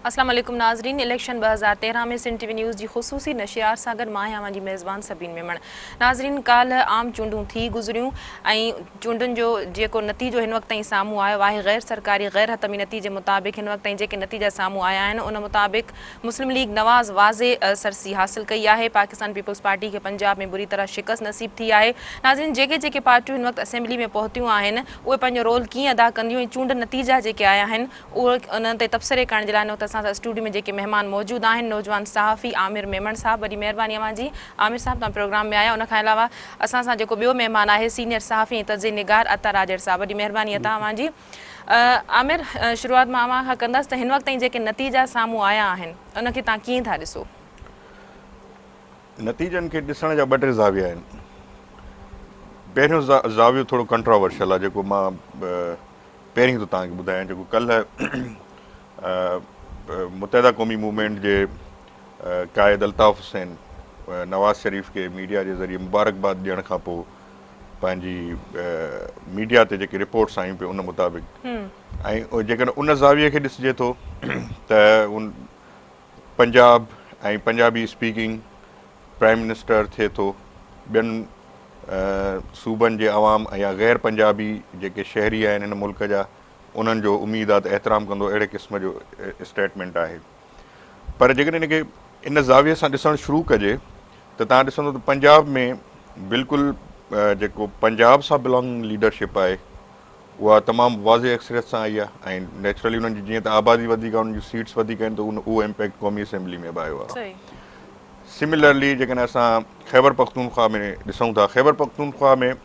اسلام عليڪم ناظرين اليڪشن 2013 ۾ سنڌ ٽي وي نيوز جي خصوصي نشريات سان گڏ مان آهيان اوهان جي ميزبان سبين ميمڻ. ناظرين ڪالهه عام چونڊون ٿي گذريون ۽ چونڊن جو جيڪو نتيجو هن وقت تائين سامهون آيو آهي غير سرڪاري غير حتمي نتيجي مطابق هن وقت تائين جيڪي نتيجا سامهون آيا آهن ان مطابق مسلم ليگ نواز واضح سرسي حاصل ڪئي آهي پاڪستان پيپلز پارٽي کي پنجاب ۾ بري طرح شڪست نصيب ٿي آهي ناظرين جيڪي جيڪي پارٽيون هن وقت اسيمبلي ۾ پهتيون آهن اهي پنهنجو رول ڪيئن ادا ڪنديون ۽ چونڊ نتيجا جيڪي آيا آهن اهي انهن تي تبصري ڪرڻ جي لاء هن وقت اسان سان اسٽوڊيو ۾ جيڪي مهمان موجود آهن نوجوان صحافي عامر ميمڻ صاحب وڏي مهرباني اوهان جي عامر صاحب توهان پروگرام ۾ آيا ان کان علاوه اسان سان جيڪو ٻيو مهمان آهي سينيئر صحافي ۽ تجزئي نگار عطا راڄڙ صاحب وڏي مهرباني عطا اوهان جي عامر شروعات مان اوهان کان ڪندس ته هن وقت تائين جيڪي نتيجا سامهون آيا آهن ان کي توهان ڪيئن ٿا ڏسو؟ نتيجن کي ڏسڻ جا ٻه ٽي زاويا آهن پهريون زاويو ٿورو ڪنٽراورشل آهي جيڪو مان پهرين ٿو توهان کي ٻڌايان جيڪو ڪلهه متحده قومي موومينٽ جي قائد الطاف حسين نواز شريف کي ميڊيا جي ذريعي مبارڪباد ڏيڻ کان پوء پنهنجي ميڊيا تي جيڪي رپورٽس آيون پيون ان مطابق ۽ جيڪڏهن ان زاويي کي ڏسجي ٿو ته ان Punjab ۽ Punjabi speaking prime minister ٿئي ٿو، ٻين صوبن جي عوام يا غير پنجابي جيڪي شهري آهن هن ملڪ جا انهن جو اميد آ ته احترام ڪندو اهڙي قسم جو اسٽيٽمينٽ آهي پر جيڪڏهن ان کي ان زاويي سان ڏسڻ شروع ڪجي ته توهان ڏسندو ته پنجاب ۾ بلڪل جيڪو پنجاب سان بلانگنگ ليڊرشپ آهي اها تمام واضح اڪثريت سان آئي آهي ۽ نيچرلي انهن جي جيئن ته آبادي وڌيڪ آهي انهن جون سيٽس وڌيڪ آهن ته اهو امپيڪٽ قومي اسيمبلي ۾ به آيو آهي. سملرلي جيڪڏهن اسان خيبر پختونخوا ۾ ڏسون ٿا خيبر پختونخوا ۾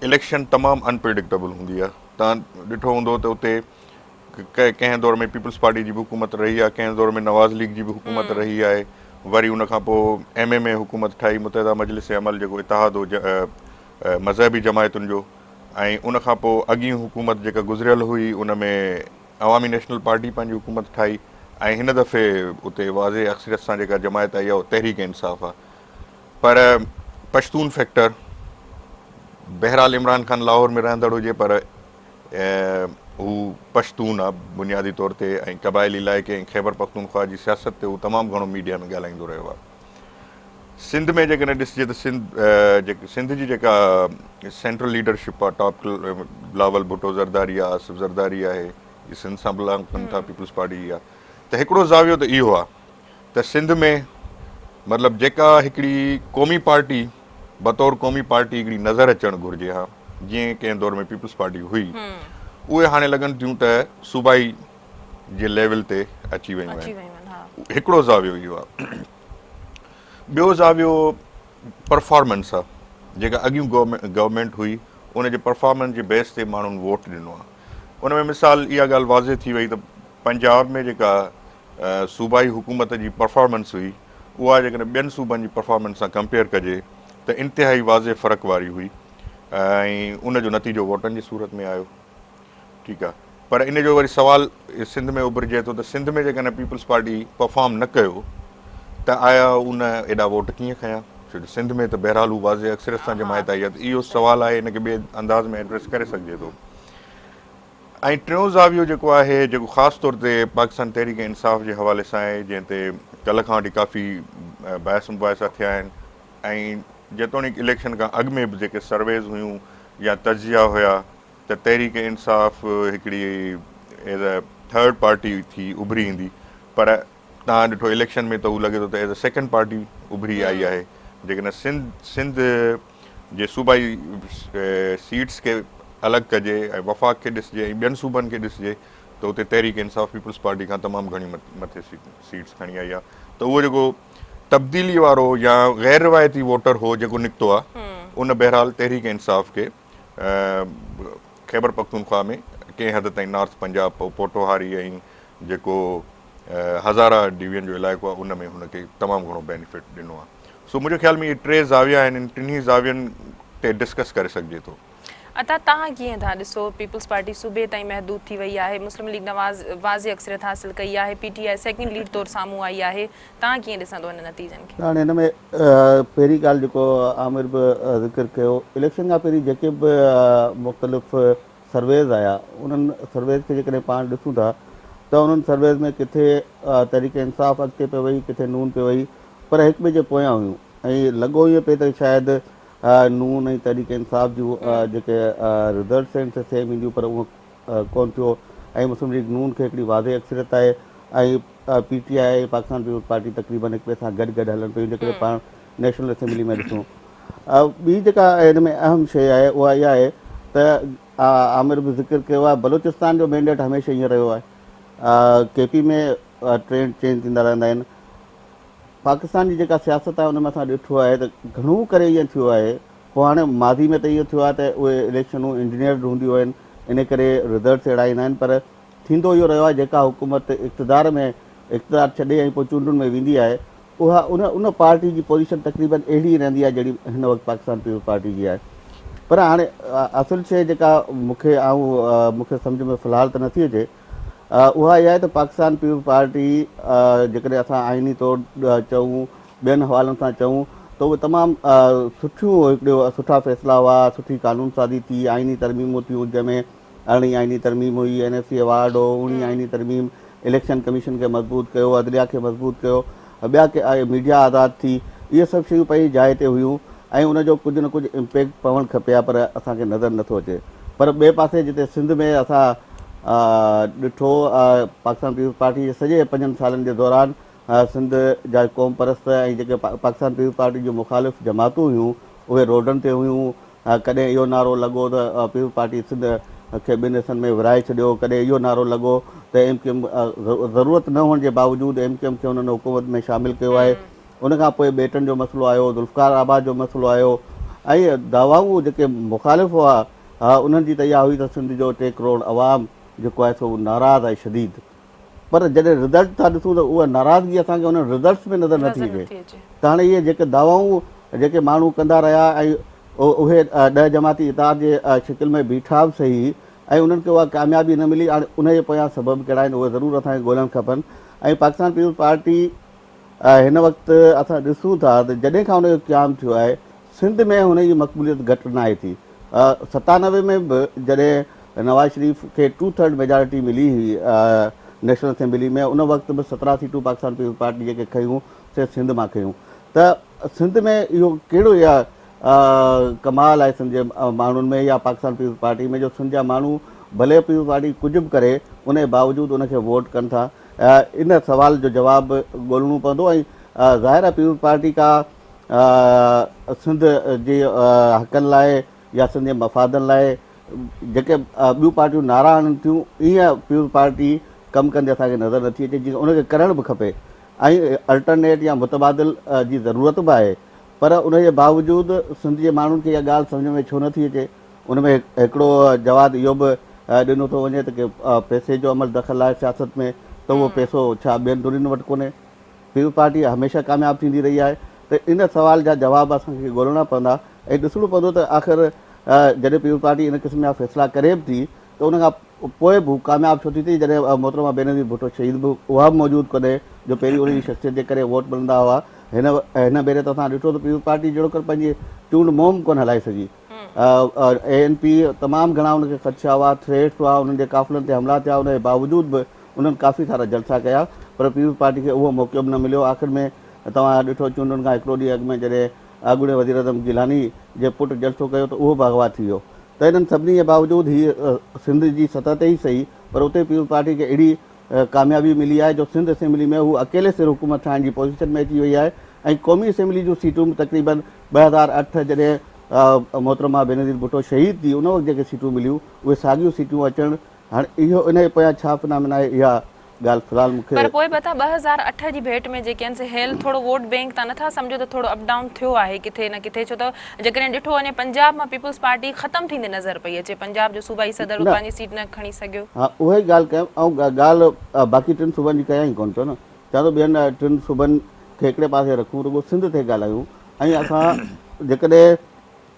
اليڪشن تمام انپريڊڪٽيبل هوندي آهي تان ڏٺو هوندو ته اتي ڪنهن دور ۾ پيپلز پارٽي جي به حڪومت رهي آهي ڪنهن دور ۾ نواز ليگ جي به حڪومت رهي آهي وري ان کان پوء ايم ايم اي حڪومت ٺاهي متحده مجلس عمل جيڪو اتحاد هو مذهبي جماعتن جو ۽ ان کان پوء اڳين حڪومت جيڪا گذريل هئي ان ۾ عوامي نيشنل پارٽي پنهنجي حڪومت ٺاهي ۽ هن دفعي اتي واضح اڪثريت سان جيڪا جماعت آئي آهي اها تحريڪ انصاف آهي پر پشتون فيڪٽر بهرحال عمران خان لاهور ۾ رهندڙ هجي پر هو پشتون آهي بنيادي طور تي ۽ قبائلي علائقي ۽ خيبر پختونخوا جي سياست تي هو تمام گهڻو ميڊيا ۾ ڳالهائيندو رهيو آهي. سنڌ ۾ جيڪڏهن ڏسجي ته سنڌ جيڪي سنڌ جي جيڪا سينٽرل ليڊرشپ آهي ٽاپ بلاول ڀٽو زرداري آهي آصف زرداري آهي هي سنڌ سان بلانگ ڪن ٿا پيپلز پارٽي جي آهي ته هڪڙو زاويو ته اهو آهي ته سنڌ ۾ مطلب جيڪا هڪڙي قومي پارٽي بطور قومي پارٽي هڪڙي نظر اچڻ گهرجي ها جيئن ڪنهن دور ۾ پيپلز پارٽي هئي اهي هاڻي لڳن ٿيون ته صوبائي جي ليول تي اچي ويون آهن هڪڙو زاويو اهو آهي ٻيو زاويو پرفارمنس آهي جيڪا اڳيون گورنمينٽ هئي ان جي پرفارمنس جي بيس تي ماڻهن ووٽ ڏنو آهي ان ۾ مثال اها ڳالهه واضح ٿي وئي ته پنجاب ۾ جيڪا صوبائي حڪومت جي پرفارمنس هئي اها جيڪڏهن ٻين صوبن جي پرفارمنس سان ڪمپيئر ڪجي ته انتهائي واضح فرق واري هئي ۽ ان جو نتيجو ووٽن جي صورت ۾ آيو ٺيڪ آ پر ان جو وري سوال سنڌ ۾ اڀرجي ٿو ته سنڌ ۾ جيڪڏهن پيپلز پارٽي پرفارم نه ڪيو ته آيا ان ايڏا ووٽ ڪيئن کنيا ڇو جو سنڌ ۾ ته بهرحال هو واضح اڪثريت سان جماعت آئي آ ته اهو سوال آهي ان کي ٻئي انداز ۾ ايڊريس ڪري سگهجي ٿو ۽ ٽيون زاويو جيڪو آهي جيڪو خاص طور تي پاڪستان تحريڪ انصاف جي حوالي سان آهي جنهن تي ڪلهه کان وٺي ڪافي بحث مباحثا ٿيا آهن ۽ جيتوڻيڪ اليڪشن کان اڳ ۾ به جيڪي سرويز هيون يا تجزيا هيا ته تحريڪ انصاف هڪڙي ايز اي ٿرڊ پارٽي ٿي اڀري ايندي پر توهان ڏٺو اليڪشن ۾ ته هو لڳي ٿو ته ايز اي سيڪنڊ پارٽي اڀري آئي آهي جيڪڏهن سنڌ سنڌ جي صوبائي سيٽس کي الڳ ڪجي ۽ وفاق کي ڏسجي ۽ ٻين صوبن کي ڏسجي ته اتي تحريڪ انصاف پيپلز پارٽي کان تمام گهڻي مٿي سيٽس کڻي آئي آهي ته اهو جيڪو تبديلي وارو يا غير روايتي ووٽر هو جيڪو نڪتو آهي ان بهرحال تحريڪ انصاف کي خيبر پختونخوا ۾ ڪنهن حد تائين نارٿ پنجاب پوٽوهاري ۽ جيڪو هزارا ڊويزن جو علائقو آهي ان ۾ هن کي تمام گهڻو بينيفٽ ڏنو آهي سو منهنجي خيال ۾ اهي ٽي زاويا آهن ان ٽنهي زاوين تي ڊسڪس ڪري سگهجي ٿو. عطا توهان ڪيئن ٿا ڏسو پيپلز پارٽي صوبي تائين محدود ٿي وئي آهي مسلم ليگ نواز واضح اڪثريت حاصل ڪئي آهي P T I second lead طور سامهون آئي آهي توهان ڪيئن ڏسندو هن نتيجن کي؟ هاڻي هن ۾ پهرين ڳالهه جيڪو عامر به ذڪر ڪيو اليڪشن کان پهرين جيڪي به مختلف سرويز آيا انهن سرويز کي جيڪڏهن پاڻ ڏسون ٿا ته انهن سرويز ۾ ڪٿي تحريڪ انصاف اڳتي پئي وئي ڪٿي نون پئي وئي پر هڪ ٻئي جي پويان هيون ۽ لڳو ائين پئي ته شايد نون ۽ تحريڪ انصاف جون جيڪي رزلٽس آهن سي سيم اينديون پر اهو ڪونه ٿيو ۽ مسلم ليگ نون کي هڪڙي واضح اڪثريت آهي ۽ P T I ۽ Pakistan Peoples Party تقريبن هڪ ٻئي سان گڏ گڏ هلن پيون جيڪڏهن پاڻ نيشنل اسيمبلي ۾ ڏسون. ٻي جيڪا هن ۾ اهم شيء آهي اها اها آهي ته عامر به ذڪر ڪيو آهي بلوچستان جو مينڊيٽ هميشه ائين رهيو آهي ڪي پي ۾ ٽرينڊ چينج ٿيندا رهندا آهن پاڪستان جي جيڪا سياست آهي ان ۾ اسان ڏٺو آهي ته گهڻو ڪري ائين ٿيو آهي پوء هاڻي ماضي ۾ ته اهو ٿيو آهي ته اهي اليڪشنون انجنيئرڊ هونديون آهن ان ڪري رزلٽس اهڙا ايندا آهن پر ٿيندو اهو رهيو آهي جيڪا حڪومت اقتدار ۾ اقتدار ڇڏي ۽ پوء چونڊن ۾ ويندي آهي اها ان ان پارٽي جي پوزيشن تقريبن اهڙي ئي رهندي آهي جهڙي هن وقت پاڪستان پيپلز پارٽي جي آهي پر هاڻي اصل شيء جيڪا مون کي آئون مون کي سمجهه ۾ في الحال ته نٿي اچي اها اها آهي ته پاڪستان پيپلز پارٽي جيڪڏهن اسان آئيني طور چئون ٻين حوالن سان چئون ته اهي تمام سٺيون هڪڙيو سٺا فيصلا هئا سٺي قانون سازي ٿي آئيني ترميمون ٿيون جنهن ۾ ارڙهين آئيني ترميم هئي، اين ايف سي ايوارڊ هو، اوڻيهين آئيني ترميم اليڪشن ڪميشن کي مضبوط ڪيو، عدليه کي مضبوط ڪيو، ٻيا ڪي ميڊيا آزاد ٿي، اهي سڀ شيون پنهنجي جاء تي هيون ۽ ان جو ڪجهه نه ڪجهه امپيڪٽ پوڻ کپي ها پر اسان کي نظر نٿو اچي پر ٻئي پاسي جتي سنڌ ۾ اسان ڏٺو پاڪستان پيپلز پارٽي جي سڄي پنجن سالن جي دوران سنڌ جا قومپرست ۽ جيڪي پاڪستان پيپلز پارٽي جون مخالف جماعتون هيون اهي روڊن تي هيون ڪڏهن اهو نعرو لڳو ته پيپلز پارٽي سنڌ کي ٻن حصن ۾ ورهائي ڇڏيو، ڪڏهن اهو نعرو لڳو ته ايم ڪيو ايم ضرورت نه هئڻ جي باوجود ايم ڪيو ايم کي انهن حڪومت ۾ شامل ڪيو آهي. ان کان پوء ٻيٽن جو مسئلو آيو، ذوالفقار آباد جو مسئلو آيو ۽ دعوائون جيڪي مخالف هئا انهن جي ته اها هئي ته سنڌ جو ٽي ڪروڙ عوام جيڪو آهي سو ناراض آهي شديد. پر جڏهن رزلٽ ٿا ڏسون ته اها ناراضگي اسان کي انهن رزلٽس ۾ نظر نٿي اچي ته هاڻي اهي جيڪي دعوائون جيڪي ماڻهو ڪندا رهيا ۽ اهي ڏهه جماعتي اتحاد جي شڪل ۾ بيٺا به سهي ۽ انهن کي اها ڪاميابي نه ملي هاڻي ان جي پويان سبب ڪهڙا آهن اهي ضرور اسان کي ڳولڻ کپن ۽ پاڪستان پيپلز پارٽي هن وقت اسان ڏسون ٿا ته جڏهن کان ان جو قيام ٿيو آهي سنڌ ۾ هن جي مقبوليت گهٽ ناهي ٿي. 97 ۾ به جڏهن نواز شريف کي ٽو ٿرڊ ميجارٽي ملي هئي نيشنل اسيمبلي ۾ ان وقت به 17 سيٽون پاڪستان پيپلز پارٽي جيڪي کنيون سي سنڌ مان کنيون ته سنڌ ۾ اهو ڪهڙو يا ڪمال آهي سنڌ جي ماڻهن ۾ يا پاڪستان پيپلز پارٽي ۾ جو سنڌ جا ماڻهو ڀلي پيپلز پارٽي ڪجهه به ڪري ان جي باوجود ان کي ووٽ ڪن ٿا ان سوال جو جواب ڳولڻو پوندو ۽ ظاهر آهي پيپلز پارٽي ڪا سنڌ جي حقن لاء يا سنڌ جي مفادن لاء جيڪي ٻيون پارٽيون نعرا هڻن ٿيون ايئن پيپلز پارٽي ڪم ڪندي اسان کي نظر نٿي اچي جيئن ان کي ڪرڻ به کپي ۽ الٽرنيٽ يا متبادل جي ضرورت به آهي پر ان جي باوجود سنڌ جي ماڻهن کي اها ڳالهه سمجهه ۾ ڇو نٿي اچي ان ۾ هڪڙو جواز اهو به ڏنو ٿو وڃي ته پئسي جو عمل دخل آهي سياست ۾ ته اهو پئسو ڇا ٻين ڌرين وٽ ڪونهي؟ پيپلز پارٽي هميشه ڪامياب ٿيندي رهي آهي ته ان سوال جا جواب اسان کي ڳولڻا پوندا ۽ ڏسڻو پوندو ته آخر جڏهن پيپلز پارٽي ان قسم جا فيصلا ڪري به ٿي ته ان کان پوء به هو ڪامياب ڇو ٿي ٿئي جڏهن محترمه بينظير ڀٽو شهيد به اها به موجود ڪونهي جو پهرين ان جي شخصيت جي ڪري ووٽ ملندا هئا هن هن ڀيري ته اسان ڏٺو ته پيپلز پارٽي جهڙوڪر پنهنجي چونڊ مهم ڪونه هلائي سگهي اي اين پي تمام گهڻا ان کي خدشا هئا ٿريٽس هئا انهن جي قافلن تي حملا ٿيا ان جي باوجود به انهن ڪافي سارا جلسا ڪيا پر پيپلز پارٽي کي اهو موقعو به نه مليو. آخر ۾ توهان ڏٺو چونڊن کان هڪڙو ڏينهن اڳ ۾ جڏهن اڳوڻي وزيراعظم گيلاني جي پٽ جلسو ڪيو ته اهو به اغوا ٿي ويو ته انهن سڀني جي باوجود هي سنڌ جي سطح تي ئي سهي پر اتي پيپلز پارٽي کي اهڙي ڪاميابي ملي آهي جو سنڌ اسيمبلي ۾ هو اڪيلي سر حڪومت ٺاهڻ جي پوزيشن ۾ اچي وئي آهي ۽ قومي اسيمبلي جون سيٽون به تقريبن 2008 جڏهن محترمه بينظير ڀٽو شهيد ٿي ان وقت جيڪي سيٽون مليون اهي ساڳيون سيٽون اچڻ هاڻي اهو ان جي پويان ڇا فنامينا آهي اها ڳالهه في الحال مون کي. پر پوء به ته 2008 جي ڀيٽ ۾ جيڪي آهن سي هيل ٿورو ووٽ بينڪ تان نٿا سمجهو ته ٿورو اپ ڊائون ٿيو آهي ڪٿي نه ڪٿي ڇو ته جيڪڏهن ڏٺو وڃي پنجاب مان پيپلز پارٽي ختم ٿيندي نظر پئي اچي پنجاب جو صوبائي صدر به نه پنهنجي سيٽ نه کڻي سگهيو. ها اها ئي ڳالهه ڪيم آئون ڳالهه باقي ٽن صوبن جي ڪيان ئي ڪونه پيو نه چوان ٿو ٻين ٽن صوبن کي هڪڙي پاسي رکون رڳو سنڌ تي ڳالهايون ۽ اسان جيڪڏهن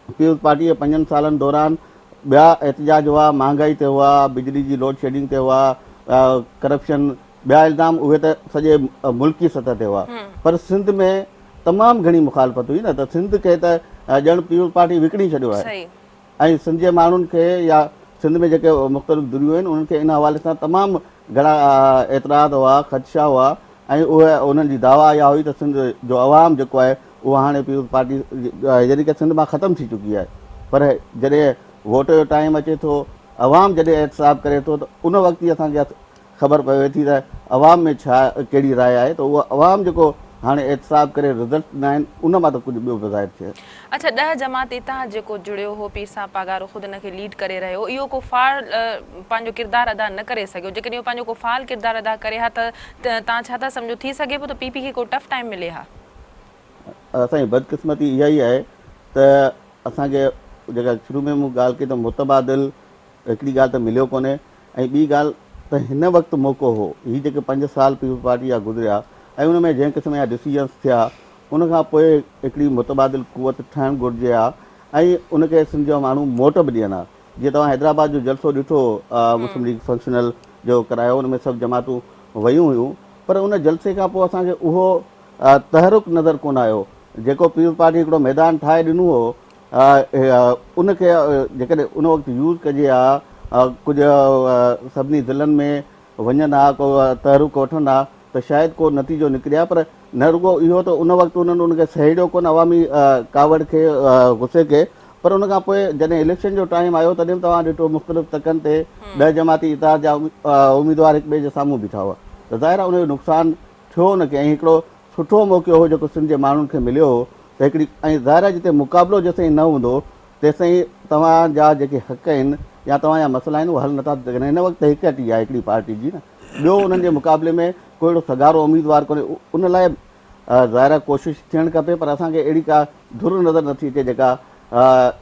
پيپلز پارٽي جي پنجن سالن دوران ٻيا احتجاج هئا، مهانگائي تي هئا، بجلي جي لوڊ شيڊنگ تي هئا، ڪرپشن، ٻيا الزام اهي ته سڄي ملڪي سطح تي هئا پر سنڌ ۾ تمام گهڻي مخالفت هئي نه ته سنڌ کي ته ڄڻ پيپلز پارٽي وڪڻي ڇڏيو آهي ۽ سنڌ جي ماڻهن کي يا سنڌ ۾ جيڪي مختلف ڌريون آهن انهن کي ان حوالي سان تمام گهڻا اعتراض هئا، خدشا هئا ۽ اهي انهن جي دعويٰ اها هئي ته سنڌ جو عوام جيڪو آهي اهو هاڻي پيپلز پارٽي يعني ڪه سنڌ مان ختم ٿي چڪي آهي پر جڏهن ووٽ جو ٽائيم اچي ٿو عوام جڏهن احتساب ڪري ٿو ته ان وقت ئي اسان کي خبر پوي ٿي ته عوام ۾ ڇا ڪهڙي راء آهي ته اهو عوام جيڪو هاڻي احتساب ڪري رزلٽ ڏنا آهن ان مان ته ڪجهه ٻيو به ظاهر ٿئي. اڇا ڏهه جماعت اتحاد جيڪو جڙيو هو پير صاحب پاڳارو خود ان کي ليڊ ڪري رهيو هو اهو ڪو فعال پنهنجو ڪردار ادا نه ڪري سگهيو جيڪڏهن اهو پنهنجو ڪو فعال ڪردار ادا ڪري ها ته توهان ڇا ٿا سمجهو ٿي سگهي پيو ته پي پي کي ڪو ٽف ٽائيم ملي ها. اسان جي بدقسمتي اها ئي آهي ته اسان کي جيڪا شروع ۾ مون ڳالهه ڪئي ته متبادل هڪڙي ڳالهه ته مليو ڪونهي ۽ ٻي ڳالهه ته هن وقت موقعو هو هي جيڪي پنج سال پيپلز پارٽي جا گذريا ۽ ان ۾ جنهن قسم جا ڊسيزنس ٿيا ان کان پوء هڪڙي متبادل قوت ٺهڻ گهرجي ها ۽ ان کي سنڌ جا ماڻهو موٽ به ڏين ها جيئن توهان حيدرآباد جو جلسو ڏٺو مسلم ليگ فنڪشنل جو ڪرايو ان ۾ سڀ جماعتون ويون هيون پر ان جلسي کان پوء اسان کي اهو تحرڪ نظر ڪونه آيو جيڪو پيپلز پارٽي هڪڙو ميدان ٺاهي ڏنو هو ان کي جيڪڏهن ان وقت يوز ڪجي ها ڪجهه سڀني ضلعن ۾ وڃن ها ڪو تحرڪ وٺن ها ته شايد ڪو نتيجو نڪري ها پر نه رڳو اهو ته ان وقت انهن ان کي سهيڙيو ڪونه عوامي ڪاوڙ کي غصي کي پر ان کان پوء جڏهن اليڪشن جو ٽائيم آيو تڏهن به توهان ڏٺو مختلف تڪن تي ڏهه جماعتي اتحاد جا اميدوار هڪ ٻئي جي سامهون بيٺا هئا ته ظاهر آهي ان جو نقصان ٿيو ان کي ۽ هڪڙو سٺو موقعو هو جيڪو سنڌ جي ماڻهن کي مليو هو ته هڪڙي ۽ ظاهر آهي جتي مقابلو جيستائين نه هوندو تيستائين توهان جا جيڪي حق آهن يا توهان جا مسئلا آهن اهي حل نٿا ٿي سگهن هن وقت ته هڪ هٽي آهي هڪڙي پارٽي جي نه ٻيو انهن جي مقابلي ۾ ڪو اهڙو سگهارو اميدوار ڪونهي ان لاء ظاهر آهي ڪوشش ٿيڻ کپي پر اسان کي اهڙي ڪا ڌر نظر نٿي اچي جيڪا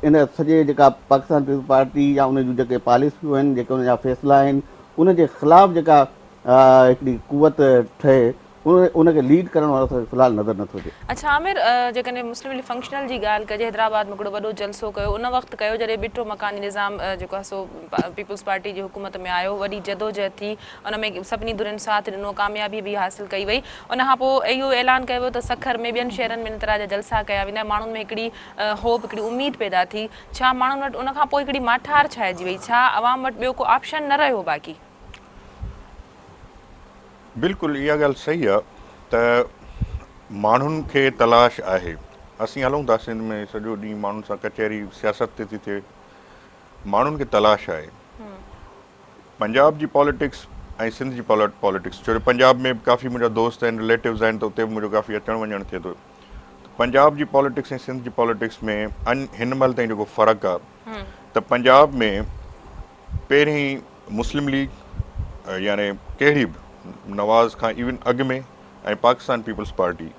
ان سڄي جيڪا پاڪستان پيپلز پارٽي يا ان جون جيڪي پاليسيون آهن جيڪي ان جا فيصلا آهن ان جي خلاف جيڪا هڪڙي قوت ٺهي ان کي ليڊ ڪرڻ وارو اسان کي في الحال نظر نٿو اچي. اڇا عامر جيڪڏهن مسلم ليگ فنڪشنل جي ڳالهه ڪجي حيدرآباد ۾ هڪڙو وڏو جلسو ڪيو ان وقت ڪيو جڏهن ٻٽو مڪاني نظام جيڪو آهي سو پيپلز پارٽي جي حڪومت ۾ آيو وڏي جدوجهد ٿي ان ۾ سڀني ڌرين ساٿ ڏنو ڪاميابي به حاصل ڪئي وئي ان کان پوء اهو اعلان ڪيو ويو ته سکر ۾ ٻين شهرن ۾ ان طرح جا جلسا ڪيا ويندا ماڻهن ۾ هڪڙي هوپ هڪڙي اميد پيدا ٿي ڇا ماڻهن وٽ ان کان پوء هڪڙي ماٺار ڇائجي وئي ڇا عوام وٽ ٻيو ڪو آپشن نه رهيو باقي. بلڪل اها ڳالهه صحيح آ ته ماڻهن کي تلاش آهي. اسين هلون ٿا سنڌ ۾ سڄو ڏينهن ماڻهن سان ڪچهري سياست تي ٿي ٿئي. ماڻهن کي تلاش آهي. پنجاب جي پاليٽڪس ۽ سنڌ جي پاليٽڪس ڇو جو پنجاب ۾ به ڪافي منهنجا دوست آهن رليٽوز آهن ته اتي به منهنجو ڪافي اچڻ وڃڻ ٿئي ٿو. پنجاب جي پاليٽڪس ۽ سنڌ جي پاليٽڪس ۾ هن مهل تائين جيڪو فرق آ ته پنجاب ۾ پهرين مسلم ليگ يعني ڪهڙي به نواز کان ايون اڳ ۾ ۽ پاڪستان پيپلز پارٽي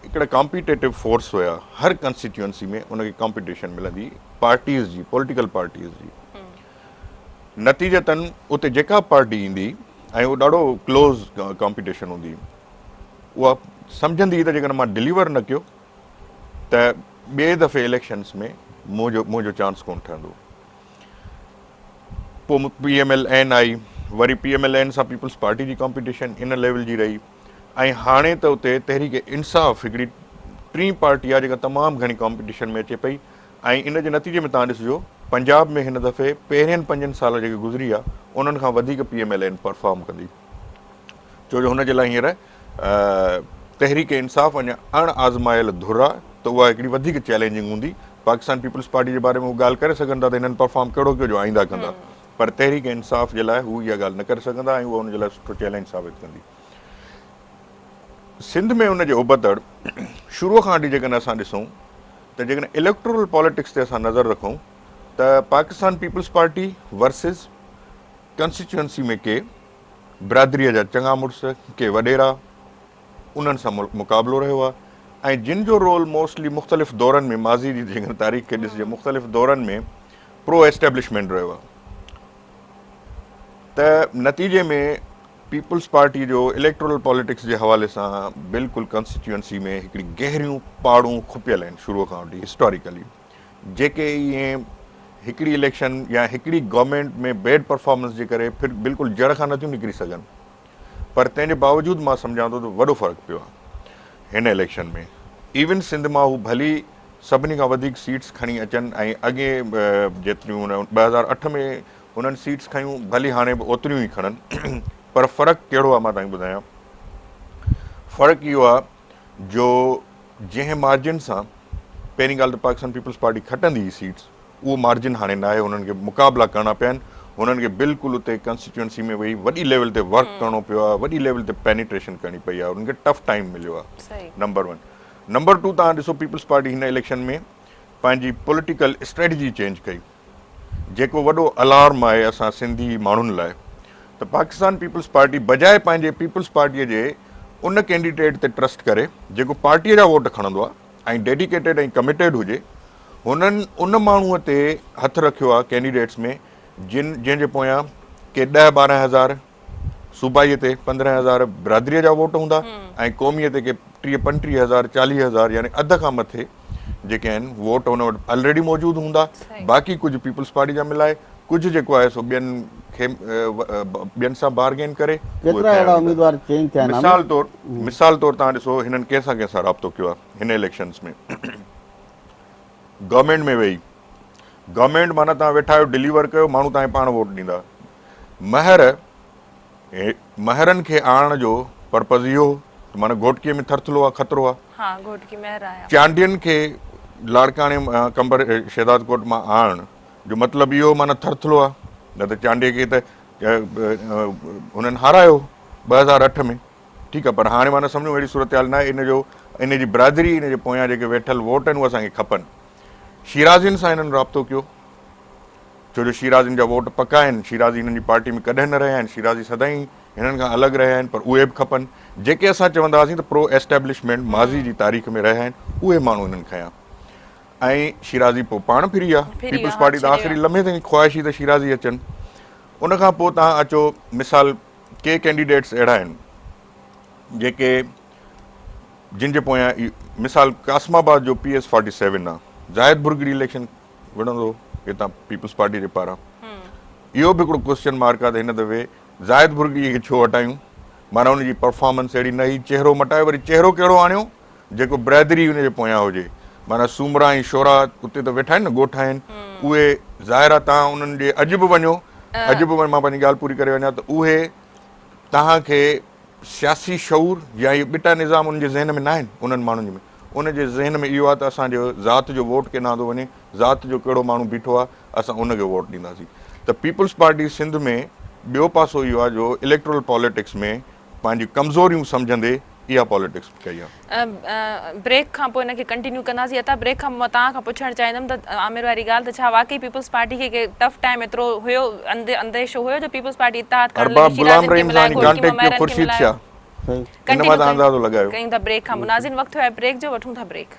هڪڙا ڪامپيٽيٽو فورس هيا هر ڪانسٽيٽيوئنسي ۾ ان کي ڪامپيٽيشن ملندي پارٽيز جي پوليٽيڪل پارٽيز جي نتيجتن اتي جيڪا پارٽي ايندي ۽ اهو ڏاڍو ڪلوز ڪامپيٽيشن هوندي اها سمجهندي ته جيڪڏهن مان ڊليور نه ڪيو ته ٻئي دفعي اليڪشنس ۾ منهنجو منهنجو چانس ڪونه ٺهندو پوء پي ايم ايل اين آئي وري پي ايم ايل اين سان پيپلز پارٽي جي ڪامپيٽيشن ان ليول جي رهي ۽ هاڻي ته اتي تحريڪ انصاف هڪڙي ٽين پارٽي آهي جيڪا تمام گهڻي ڪامپيٽيشن ۾ اچي پئي ۽ ان جي نتيجي ۾ تان ڏسجو پنجاب ۾ هن دفعي پهرين پنجن سال جيڪي گذري ويا انهن کان وڌيڪ P M L N perform ڪندي ڇو جو هن جي لاء هينئر تحريڪ انصاف اڃا اڻ آزمايل ڌر آ ته اها هڪڙي وڌيڪ چئلينجنگ هوندي. پاڪستان پيپلز پارٽي جي باري ۾ هو ڳالهه ڪري سگهن ٿا ته هنن پرفارم ڪهڙو ڪيو جو آئنده ڪندا پر تحريڪ انصاف جي لاء هو اها ڳالهه نه ڪري سگهندا ۽ اها ان جي لاء سٺو چئلينج ثابت ڪندي. سنڌ ۾ ان جي ابتڙ شروع کان وٺي جيڪڏهن اسان ڏسون ته جيڪڏهن اليڪٽورل پاليٽڪس تي اسان نظر رکون ته Pakistan peoples party versus constituency ۾ ڪي برادريء جا چڱا مڙس، ڪي وڏيرا، انهن سان مقابلو رهيو آهي ۽ جن جو رول موسٽلي مختلف دورن ۾ ماضي جي جيڪڏهن تاريخ کي ڏسجي مختلف دورن ۾ پرو ايسٽيبلشمينٽ رهيو آهي ته نتيجي ۾ پيپلز پارٽي جو اليڪٽورل پاليٽڪس جي حوالي سان بلڪل ڪانسٽيٽيوئنسي ۾ هڪڙي گهريون پاڙون کپيل آهن شروع کان وٺي هسٽاريڪلي جيڪي ائين هڪڙي اليڪشن يا هڪڙي گورنمينٽ ۾ بيڊ پرفارمنس جي ڪري پھر بلڪل جڙ کان نٿيون نڪري سگهن پر تنهن جي باوجود مان سمجهان ٿو ته وڏو فرق پيو آهي هن اليڪشن ۾ ايون سنڌ مان هو ڀلي سڀني کان وڌيڪ سيٽس کڻي اچن ۽ اڳي جيتريون 2008 ۾ انهن سيٽس کنيون ڀلي هاڻي به اوتريون ئي کڻن پر فرق ڪهڙو آهي مان توهان کي ٻڌايان فرق اهو آهي جو جنهن مارجن سان پهرين ڳالهه ته پاڪستان پيپلز پارٽي کٽندي هئي سيٽس اهو مارجن هاڻي ناهي انهن کي مقابلا ڪرڻا پيا آهن هنن کي بلڪل اتي ڪانسٽيٽوئنسي ۾ ويهي وڏي ليول تي ورڪ ڪرڻو پيو آهي وڏي ليول تي پينيٽريشن ڪرڻي پئي آهي انهن کي ٽف ٽائيم مليو آهي نمبر ون نمبر ٽو توهان ڏسو پيپلز پارٽي هن اليڪشن ۾ پنهنجي پوليٽيڪل اسٽريٽجي چينج ڪئي جيڪو وڏو الارم آهي اسان سنڌي ماڻهن لاء ته پاڪستان پيپلز پارٽي بجاء پنهنجي پيپلز پارٽيء جي ان ڪينڊيڊيٽ تي ٽرسٽ ڪري جيڪو پارٽيء جا ووٽ کڻندو آهي ۽ ڊيڊيڪيٽيڊ ۽ ڪميٽيڊ هجي هنن ان ماڻهوء تي هٿ رکيو آهي ڪينڊيڊيٽس ۾ جن جنهن جي پويان ڪي ڏهه ٻارنهن هزار صوبائيء تي 15 هزار برادريء جا ووٽ هوندا ۽ قوميء تي ڪي ٽيهه پنٽيهه هزار چاليهه هزار يعني اڌ کان مٿي جيڪي آهن ووٽ هن وٽ الريڊي موجود هوندا باقي ڪجهه پيپلز پارٽي جا ملائي ڪجهه جيڪو آهي سو ٻين کي ٻين سان بارگين ڪري ڪيترا اهڙا اميدوار چينج ٿيا آهن مثال طور مثال طور توهان ڏسو هنن ڪنهن سان ڪنهن سان رابطو ڪيو آهي هن اليڪشنز ۾ گورنمينٽ ۾ ويهي گورنمينٽ معنيٰ توهان ويٺا آهيو ڊليور ڪيو ماڻهو توهان کي پاڻ ووٽ ڏيندا مهر، مهرن کي آڻڻ جو پرپز اهو هو ته معنيٰ گهوٽڪيء ۾ ٿرٿلو آ، خطرو آ. ها، گهوٽڪي مهر آيا. چانڊين کي لاڙڪاڻي مان قمبر شهدادڪوٽ مان آڻڻ جو مطلب اهو هو معنيٰ ٿرٿلو آ، نه ته چانڊيي کي ته هنن هارايو هو 2008 ۾، ٺيڪ آ، پر هاڻي معنيٰ سمجهو اهڙي صورتحال ناهي، ان جو ان جي برادري ان جي پويان جيڪي ويٺل ووٽ آهن اهي اسان کي کپن. شيرازين سان هنن رابطو ڪيو. ڇو جو شيرازين جا ووٽ پڪا آهن، شيرازي هنن جي پارٽي ۾ ڪڏهن نه رهيا آهن، شيرازي سدائين هنن کان الڳ رهيا آهن پر اهي به کپن جيڪي اسان چوندا هئاسين ته پرو ايسٽيبلشمينٽ ماضي جي تاريخ ۾ رهيا آهن اهي ماڻهو هنن کنيا ۽ شيرازي پوء پاڻ ڦري ويا، پيپلز پارٽي ته آخري لمحي تائين خواهش هئي ته شيرازي اچن. ان کان پوء توهان اچو مثال ڪي ڪينڊيڊيٽس اهڙا آهن جيڪي جن جي پويان مثال قاسم آباد جو پي ايس فارٽي سيون آهي زاهد ڀرڳڙي اليڪشن وڙهندو هتان پيپلز پارٽي جي پاران اهو به هڪڙو ڪوسچن مارڪ آهي ته هن دفعي زاهد ڀرڳڙي کي ڇو هٽايون معنيٰ ان جي پرفارمنس اهڙي نه هئي چهرو مٽايو وري چهرو ڪهڙو آڻيو جيڪو برادري ان جي پويان هجي معنيٰ سومرا ۽ شورا اتي ته ويٺا آهن نه ڳوٺ آهن اهي ظاهر آهي تان انهن جي اڄ به وڃو اڄ به مان پنهنجي ڳالهه پوري ڪري وڃان ته اهي توهان کي سياسي شعور يا اهي ٻٽا نظام انهن جي ذهن ۾ ناهن انهن ماڻهن جي ۾ ان جي ذهن ۾ اهو آهي ته اسان جو ذات جو ووٽ ڪيڏانهن ٿو وڃي ذات جو ڪهڙو ماڻهو بيٺو آهي اسان ان کي ووٽ ڏينداسين ته پيپلز پارٽي سنڌ ۾ ٻيو پاسو اهو آهي جو اليڪٽرل پاليٽڪس ۾ پنهنجون ڪمزوريون سمجهندي اها پاليٽڪس ڪئي آهي. بريڪ کان پوء ان کي ڪنٽينيو ڪنداسين عطا بريڪ کان پوء مان توهان کان پڇڻ چاهيندم ته عامر واري ڳالهه ته ڇا واقعي پيپلز پارٽي کي ڪي ٽف ٽائيم ايترو هيو انديشو هيو جو پيپلز پارٽي اتحاد ڪرڻ لڳي ارباب غلام شيرازين کي رحيم ملايو سان وڃي گهوٽڪي مان ڪانٽيڪٽ ڪيو مهرن کي خورشيد ملايو شاهه ان مان ڪنٽينيو توهان اندازو لڳايو. ڪيون ٿا بريڪ کان پوء ناظرين وقت ٿيو آهي بريڪ جو وٺون ٿا بريڪ.